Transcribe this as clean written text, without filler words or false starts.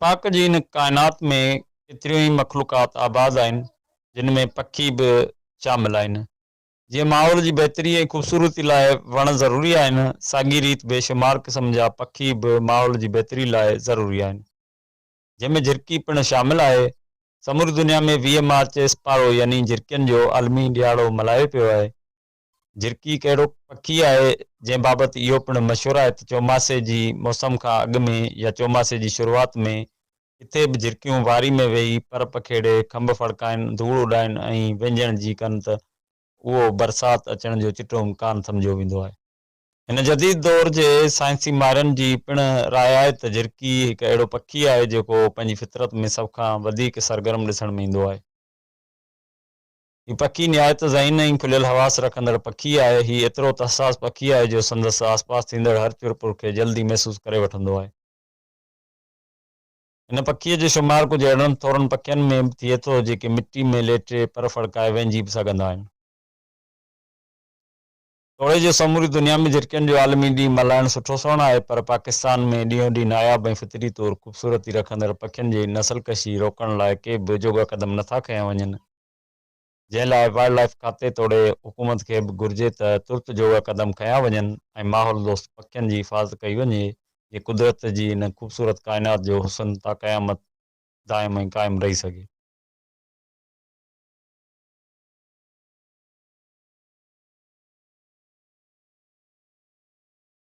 پاڪ جي هن ڪائنات ۾ ڪيتريون ئي مخلوقات آباد آهن، جن ۾ پکي به شامل آهن. جيئن ماحول جي بهتري ۽ خوبصورتي لاء وڻ ضروري آهن، ساڳي ريت بيشمار قسم جا پکي به ماحول جي بهتري لاء ضروري آهن. جنهن ۾ جهرڪي پڻ شامل آهي. سموري دنيا ۾ 20 مارچ اسپارو يعني جهرڪين جو عالمي ڏهاڙو ملهايو پيو آهي. جهرڪي هڪ اهڙو پکي آهي، جنهن بابت اهو پڻ مشهور آهي ته چوماسي جي موسم کان اڳ ۾ يا چوماسي جي شروعات ۾ ڪٿي به جهرڪيون واري ۾ ويهي پر پکيڙي، کنڀ ڦڙڪائين، ڌوڙ اڏائين ۽ وينجهڻ جي ڪن ته اهو برسات اچڻ جو چٽو امڪان سمجهيو ويندو آهي. هن جديد دور جي سائنسي ماهرن جي پڻ راء آهي ته جهرڪي هڪ اهڙو پکي آهي جيڪو پنهنجي فطرت ۾ سڀ کان وڌيڪ سرگرم ڏسڻ ۾ ايندو آهي. هي پکي نهايت ذهين ۽ کليل حواس رکندڙ پکي آهي. هي ايترو ته حساس پکي آهي جو سندس آسپاس ٿيندڙ هر چرپر کي جلدي محسوس ڪري وٺندو آهي. هن پکيء جو شمار ڪجهه اهڙن ٿورن پکين ۾ به ٿئي ٿو جيڪي مٽي ۾ ليٽي پر ڦڙڪائي وهنجي به سگهندا آهن. توڙي جو سموري دنيا ۾ جهرڪين جو عالمي ڏينهن ملهائڻ سٺو سوڻ آهي پر پاڪستان ۾ ڏينهون ڏينهن ناياب ۽ فطري طور خوبصورتي رکندڙ پکين جي نسل ڪشي روڪڻ لاء ڪي به جوڳا قدم نٿا کنيا وڃن جنهن لاء وائلڊ لائيف کاتي توڙي حڪومت کي به گهرجي ته ترت جوڳا قدم کنيا وڃن ۽ ماحول دوست پکين جي حفاظت ڪئي وڃي جيئن قدرت جي ان خوبصورت ڪائنات جو حسن تا قيامت دائم ۽ قائم رهي سگهي.